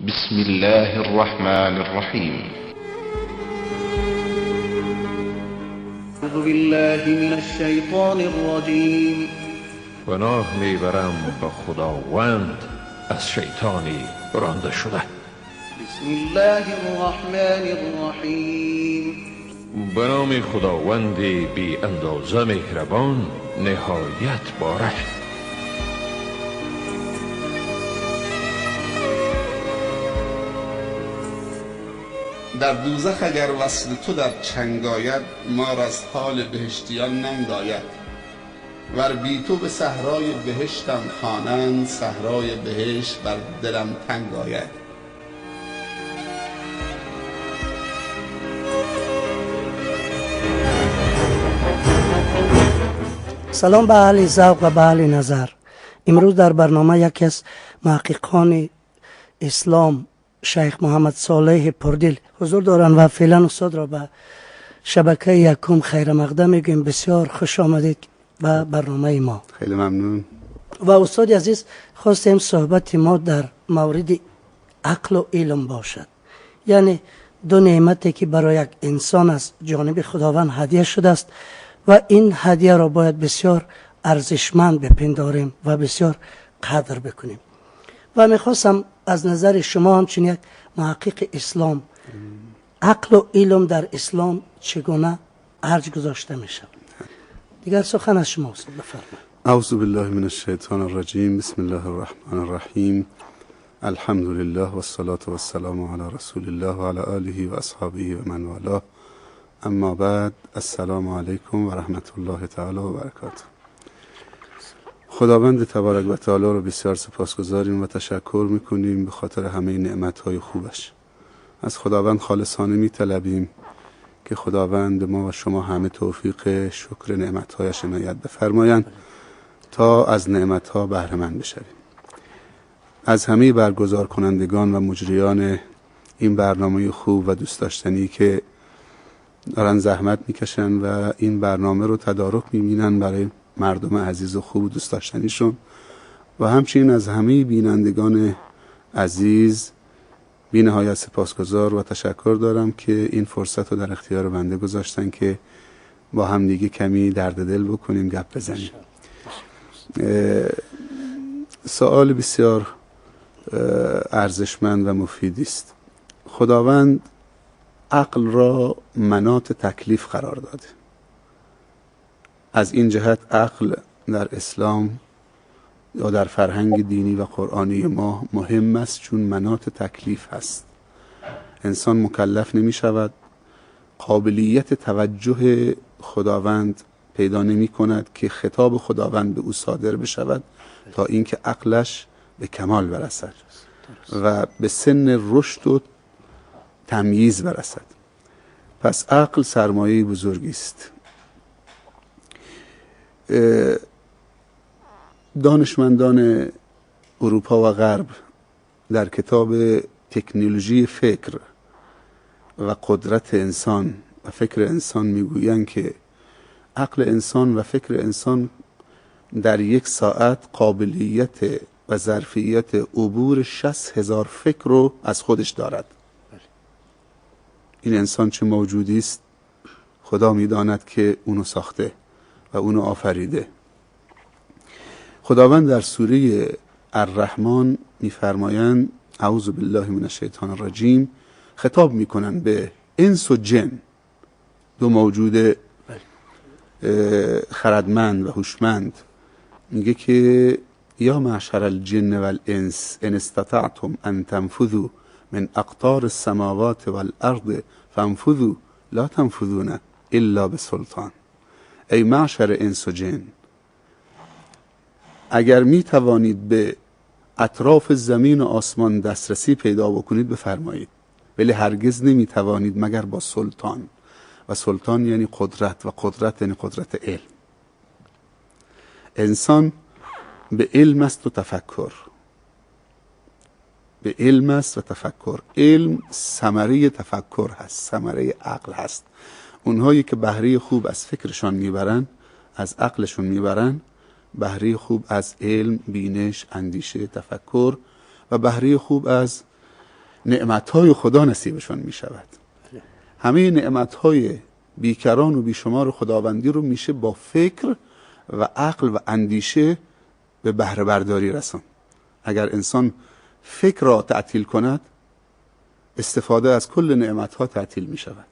بسم الله الرحمن الرحیم. اعوذ بالله من الشیطان الرجیم. پناه میبرم به خداوند از شیطانی رانده شده. بسم الله الرحمن الرحیم. به نام خداوند بی اندازه مهربان، نهایت بارک. در دوزخ اگر وصل تو در چنگ آید، ما را از حال بهشتیان ننگ آید. ور بی تو به صحرای بهشتم خوانند، صحرای بهشت بر دلم تنگ آید. سلام به اهل ذوق و به اهل نظر. امروز در برنامه یکی از محققان اسلام، شیخ محمد صالح پردل، حضور دارند و فعلا استاد را به شبکه یکم خیر مقدم میگوییم. بسیار خوش آمدید به برنامه ما. خیلی ممنون. و استاد عزیز، خواستیم صحبت ما در مورد عقل و علم باشد، یعنی دو نعمتی که برای یک انسان از جانب خداوند هدیه شده است و این هدیه را باید بسیار ارزشمند بپنداریم و بسیار قدر بکنیم. و میخواستم از نظر شما همچنین یک محقق اسلام، عقل و علم در اسلام چگونه ارج گذاشته میشود؟ دیگر سخن از شما استاد، بفرمایید. اعوذ بالله من الشیطان الرجیم. بسم الله الرحمن الرحیم. الحمد لله والصلاة والسلام علی رسول الله و علی آله و اصحابه و من والاه. اما بعد، السلام علیکم و رحمت الله تعالی و برکاته. خداوند تبارک و تعالی رو بسیار سپاسگزاریم و تشکر میکنیم به خاطر همه نعمت‌های خوبش. از خداوند خالصانه میطلبیم که خداوند ما و شما همه توفیق شکر نعمت‌هایش عنایت بفرمایند تا از نعمت‌ها بهره مند بشویم. از همه برگزار کنندگان و مجریان این برنامه خوب و دوست داشتنی که دارن زحمت میکشن و این برنامه رو تدارک میبینن برای مردم عزیز و خوب و دوست داشتنیشون، و همچنین از همه بینندگان عزیز بی نهایت سپاسگزار و تشکر دارم که این فرصت رو در اختیار بنده گذاشتن که با هم دیگه کمی درد دل بکنیم، گپ بزنیم. سوال بسیار ارزشمند و مفیدی است. خداوند عقل را مناط تکلیف قرار داده. از این جهت عقل در اسلام یا در فرهنگ دینی و قرآنی ما مهم است، چون مناط تکلیف هست. انسان مکلف نمی شود، قابلیت توجه خداوند پیدا نمی کند که خطاب خداوند به او صادر بشود تا اینکه عقلش به کمال برسد و به سن رشد و تمییز برسد. پس عقل سرمایه بزرگی است. دانشمندان اروپا و غرب در کتاب تکنولوژی فکر و قدرت انسان و فکر انسان میگویند که عقل انسان و فکر انسان در یک ساعت قابلیت و ظرفیت عبور 60,000 فکر رو از خودش دارد. این انسان چه موجودی است؟ خدا میداند که اونو ساخته و اونو آفریده. خداوند در سوره الرحمن میفرمایند، اعوذ بالله من الشیطان الرجیم، خطاب میکنن به انس و جن، دو موجود خردمند و هوشمند. میگه که یا معشر الجن والانس ان استطعتم ان تنفذوا من اقطار السماوات والارض فانفذوا لا تنفذون الا بسلطان. ای معشر انس و جن، اگر می توانید به اطراف زمین و آسمان دسترسی پیدا بکنید بفرمایید، ولی هرگز نمی توانید مگر با سلطان. و سلطان یعنی قدرت، و قدرت یعنی قدرت علم. انسان به علم است و تفکر، به علم است و تفکر. علم ثمره تفکر هست، ثمره عقل هست. اونهایی که بهره خوب از فکرشان میبرن، از عقلشون میبرن، بهره خوب از علم، بینش، اندیشه، تفکر و بهره خوب از نعمت‌های خدا نصیبشان میشود. همه نعمت‌های بیکران و بیشمار خداوندی رو میشه با فکر و عقل و اندیشه به بهره برداری رسان. اگر انسان فکر را تعطیل کند، استفاده از کل نعمت‌ها تعطیل میشود،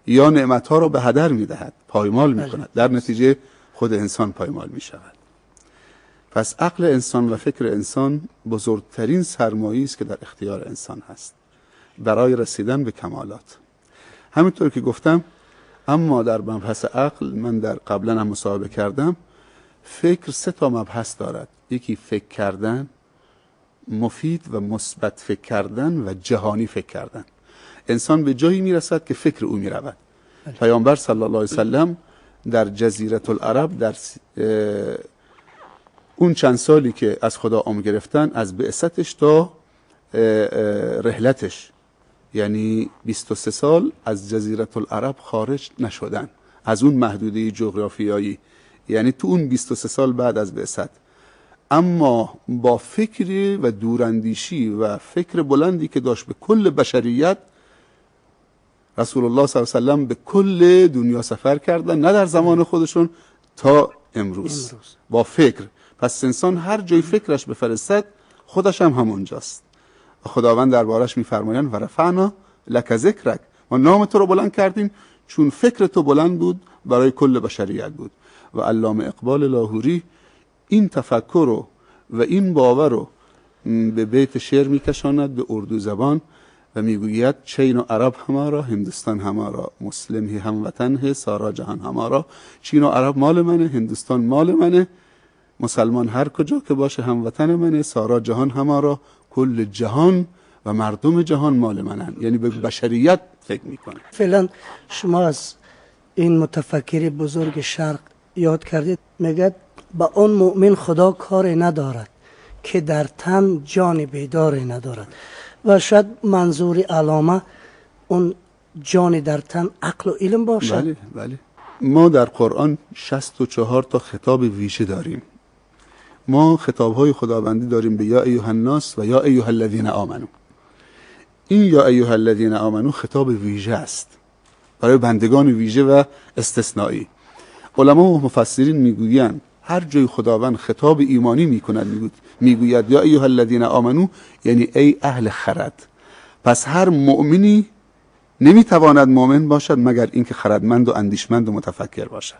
یا نعمت‌ها را به هدر میدهد، پایمال میکند، در نتیجه خود انسان پایمال میشود. پس عقل انسان و فکر انسان بزرگترین سرمایه‌ای است که در اختیار انسان هست برای رسیدن به کمالات. همینطور که گفتم، اما در مبحث عقل من در قبلا هم مصاحبه کردم، فکر 3 تا مبحث دارد. یکی فکر کردن، مفید و مثبت فکر کردن و جهانی فکر کردن. انسان به جایی میرسد که فکر او میرود. پیامبر صلی الله علیه وسلم در جزیره العرب در اون چند سالی که از خدا عمر گرفتن، از بعثتش تا رحلتش، یعنی 23 سال از جزیره العرب خارج نشدن، از اون محدوده جغرافیایی، یعنی تو اون 23 سال بعد از بعثت. اما با فکری و دوراندیشی و فکر بلندی که داشت به کل بشریت، رسول الله صلی الله علیه و سلم به کل دنیا سفر کردن، نه در زمان خودشون تا امروز. با فکر. پس انسان هر جای فکرش بفرستد، خودش هم همونجاست. خداوند دربارش میفرمایند و رفعنا لک ذکرک، ما نام تو رو بلند کردیم چون فکر تو بلند بود، برای کل بشریت بود. و علامه اقبال لاهوری این تفکر رو و این باور رو به بیت شعر میکشاند به اردو زبان و میگوید چین و عرب همارا، هندوستان همارا، مسلم هی هموطن هی، سارا جهان همارا. چین و عرب مال منه، هندوستان مال منه، مسلمان هر کجا که باشه هموطن منه، سارا جهان همارا، کل جهان و مردم جهان مال منن. یعنی به بشریت فکر میکنه. فعلا شما از این متفکر بزرگ شرق یاد کردید، میگه با آن مؤمن خدا کار ندارد که در تن جان بیدار ندارد. و شاید منظور علامه اون جان در تن عقل و علم باشد. بله بله. ما در قرآن 64 تا خطاب ویژه داریم. ما خطابهای خداوندی داریم به یا ایها الناس و یا ایها الذین آمنو. این یا ایها الذین آمنو خطاب ویژه است برای بندگان ویژه و استثنایی. علما و مفسرین میگویند هر جای خداوند خطاب ایمانی میکند میگوید یا ایها الذین آمنو، یعنی ای اهل خرد. پس هر مؤمنی نمیتواند مؤمن باشد مگر اینکه خردمند و اندیشمند و متفکر باشد.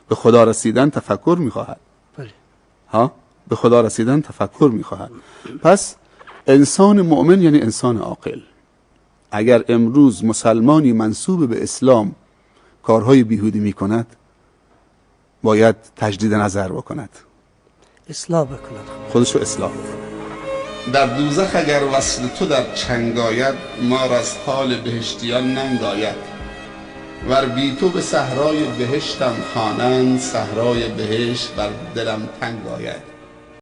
به خدا رسیدن تفکر میخواهد. بله. ها، به خدا رسیدن تفکر میخواهد. پس انسان مؤمن یعنی انسان عاقل. اگر امروز مسلمانی منسوب به اسلام کارهای بیهودی میکند، باید تجدید نظر بکند، اصلاح بکند، خودشو اصلاح بکند. در دوزخ اگر وصل تو در چنگ آید، ما را از حال بهشتیان ننگ آید. ور بی تو به صحرای بهشتم خوانند، صحرای بهشت بر دلم تنگ آید.